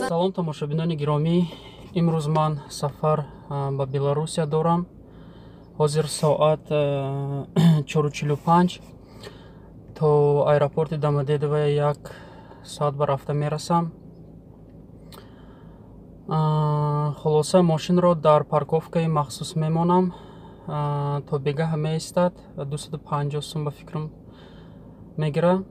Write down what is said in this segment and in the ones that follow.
Салом, тамошобинони гиромӣ. Имрӯз ман сафар ба Беларусия дорам. Ҳозир соат 4:45. То аэропорти Домодедово як соат ба рафта мерасам. Хулоса, мошинро дар парковкаи махсус мемонам, то бегаҳ меистад. 250 сум ба фикрам мегира.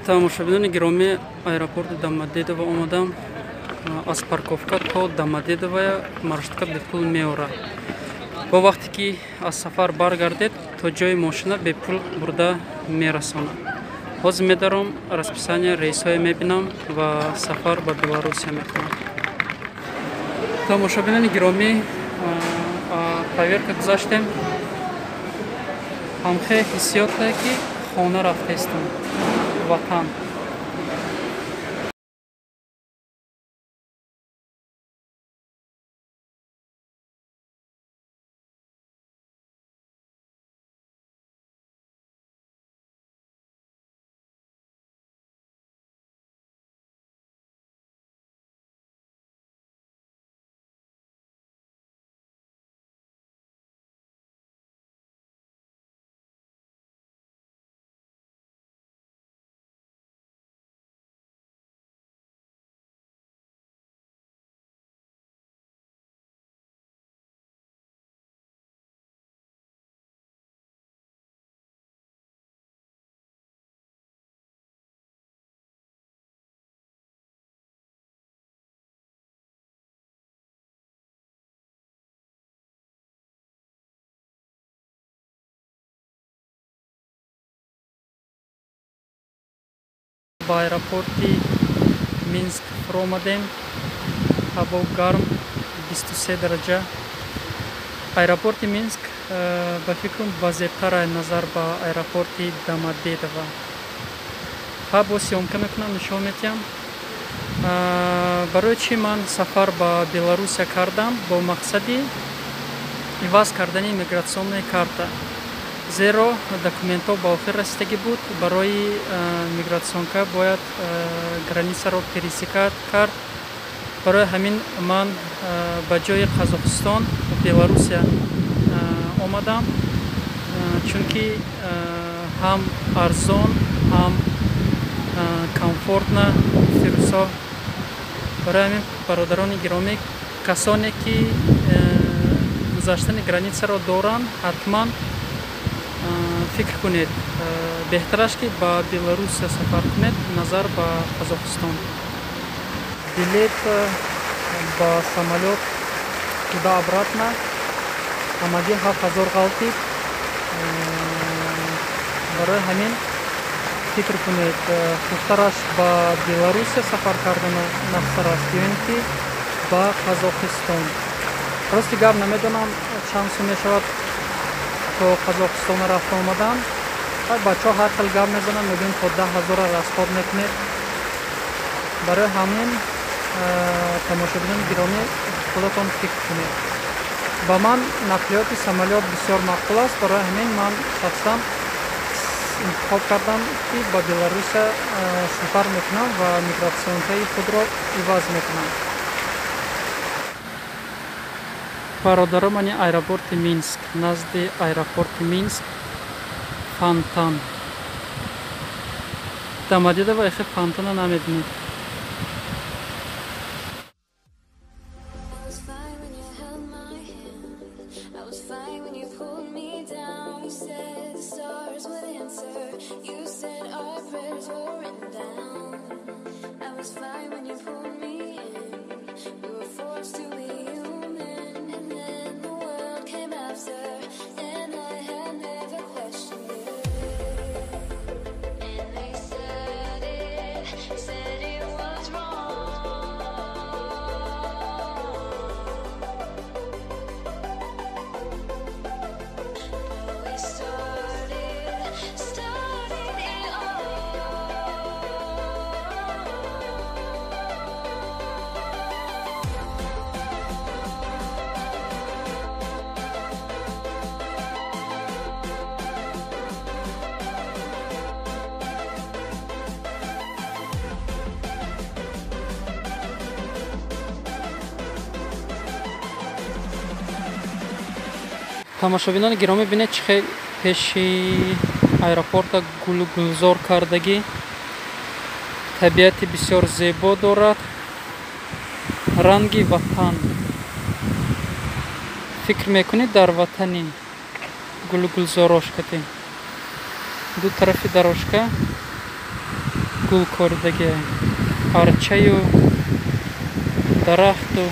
Тамошобинони гиромӣ, аэропорти Домодедово омадам. Аз парковка то Домодедовая маршрутка бепул меорад. Бо вақте ки аз сафар баргардед, то ҷои мошина бепул бурда мерасонад. Ҳозир медаром, расписание рейсҳое мебинам ва сафар ба Беларусия мекунам. Тамошобинони гиромӣ, проверка гузаштем. Ҳамхе ҳиссиёте ки хона рафтаистам, ватан. Ба аэропорти Минск фуромадем. Ҳаво гарм, 23 дараҷа. Аэропорти Минск ба фикрам базебтар назар ба аэропорти Домодедово. Ҳа, бо съёмка мекунам, нишон медиҳам. Барои чӣ ман сафар ба Беларусия кардам? Бо мақсади иваз кардани миграционная карта. Зеро документҳо ба охир расидагӣ буд. Барои миграционка бояд границаро пересекать кард. Барои ҳамин ман ба ҷои Қазоқистон Беларусия омадам, чунки ҳам арзон, ҳам комфортно фирусо. Барои ҳамин, бародарони гиромӣ, касоне ки гузаштани границаро доранд, ҳатман фикр кунед, беҳтараш ки ба Беларусия сафар кунед назар ба Қазоқистон. Билет ба самолёт туда обратно ҳамагӣ 7000 ғалтид. Барои ҳамин Фикр кунед, хубтар аст ба Беларусия сафар кардан нақшар аст ё ин ки ба Қазоқистон? Рости гап намедонам чанд сум мешавад то Қазоқистона рафта омадан. Бачаҳо ҳар хел гап мезананд, мегӯянд то 10 000 расход мекунед. Барои ҳамин тамошобинони гиромӣ худатон фикр кунед. Ба ман нақлиёти самолёт бисёр маъқул аст, барои ҳамин ман шахсан интихоб кардам, ки ба Беларусия сафар мекунам ва мигратсионкаи худро иваз мекунам. Бародаро, мани аэропорти Минск, назди аэропорти Минск фонтан. Домодедово эхе фонтана намебинед. Тамошобинони гиромӣ, бинед чӣ хел пеши аэропорта гулу гулзор кардагӣ. Табиати бисёр зебо дорад, ранги ватан. Фикр мекунед дар ватани гулу гулзорош кати. Ду тарафи дорожка гул коридагӣ, арчаю дарахту.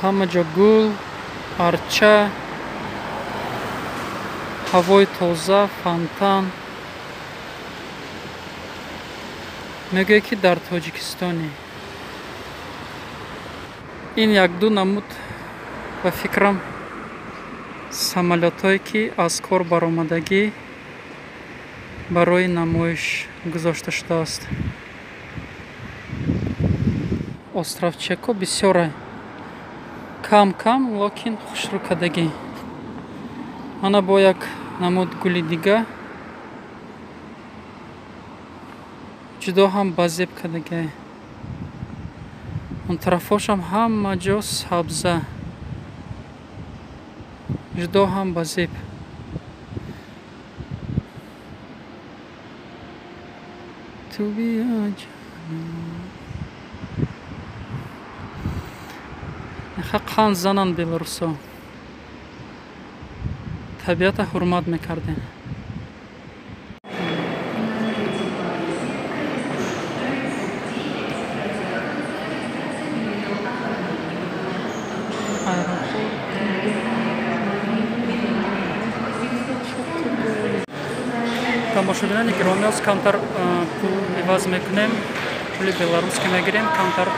Ҳама ҷо гул, арча, ҳавои тоза, фонтан. Мегӯяд, ки дар Тоҷикистоне. Ин якду намуд ба фикрам самолётҳое, ки аз кор баромадагӣ барои намоиш гузошта шудааст. Островчако бисёре, кам-кам, локин хушрӯ кардагӣ. Ана бо як намуд гули дига ҷудо ҳам ба зеб кардагӣ. Он тарафҳошам ҳама ҷо сабза, ҷудо ҳам ба зеб. Ту биё ҷонам. Қанд зананд беларусо. Табиата ҳурмат мекардем. Тамошобинони гиромӣ, оз камтар пул иваз мекунем, пули беларусски мегирем, камтар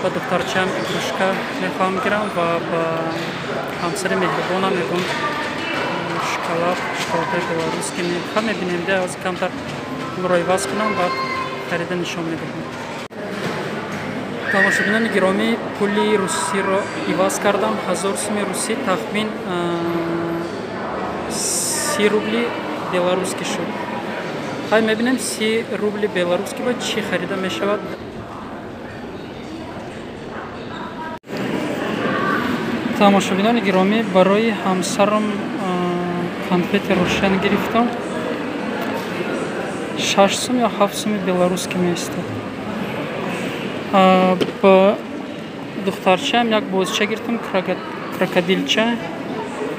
ба духтарчаам игрушка мехоҳам гирам ва ба ҳамсари меҳрубонам мегӯм шоколад, шоколадҳои беларусски мехоҳам. Мебинем, де оз камтар пулро иваз кунам, баъд харида нишон медиҳам. Тамошобинони гиромӣ, пули русиро иваз кардам. 1000 суми русӣ тахмин 30 рубли беларусски шуд. Хай мебинем 30 рубли беларусски ба чӣ харида мешавад. Тамошобинони гиромӣ, барои ҳамсарам конфети Рошен гирифтам. 6 сум ё 7 суми беларусски меистад. Ба духтарчаам як бозича гирифтам, крокодилча,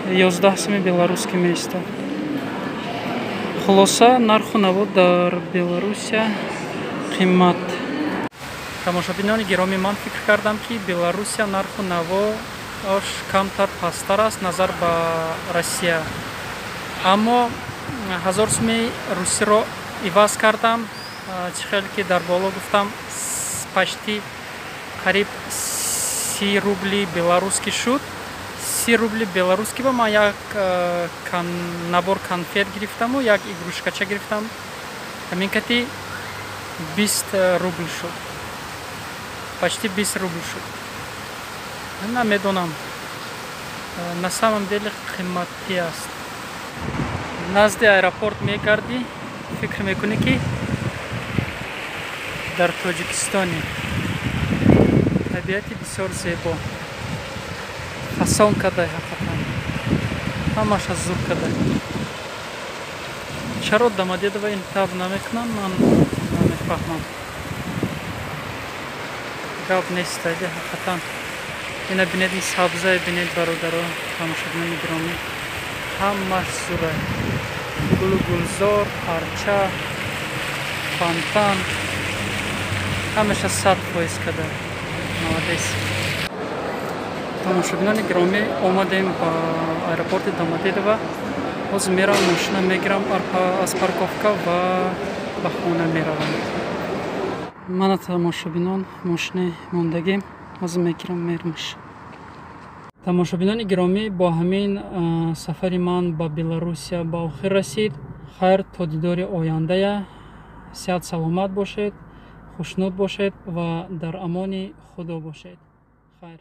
11 суми белорусский меистад. Хулоса, нарху наво дар Беларусия қимат. Тамошобинони гиромӣ, ман фикр кардам, ки Беларусия нарху навоаш камтар пасттар аст назар ба Россия, аммо 1000 суми русиро иваз кардам, чӣ хеле ки дар боло гуфтам, почти қариб 30 рубли белорусский шуд. 30 рубли белорусский ба ман як набор конфет гирифтаму як игрушкача гирифтам, ҳамин кати 20 рубл шуд, почти 20 рубл шуд. Намедонам, на самом деле қиматӣ аст. Назди аэропорт мегардӣ, фикр мекунӣ, ки дар Тоҷикистоне. Табиати бисёр зебо, фасон кадай, ҳақиқатан ҳамаша зур кадай. Чаро Домодедово ин тавр намекунам, ман намефаҳмам. Гап нестади, ҳақиқатан. Ина бинед, ин сабзае бинед, бародаро, тамошобинони гиромӣ, ҳамаш зурай, гулу гулзор, арча, фонтан, ҳамаша 100% када. Молодец. Тамошобинони гиромӣ, омадем ба аэропорти Домодедово. Ҳозир меравам, мошина мегирам аз парковка ва ба хона меравам. Мана, тамошобинон, мошини мондагим, ҳозир мегирам, мерамаш. Тамошобинони гиромӣ, бо ҳамин сафари ман ба Беларусия ба охир расид. Хайр, то дидори ояндая. Сиҳат саломат бошед, хушнуд бошед ва дар амони Худо бошед. Хайр.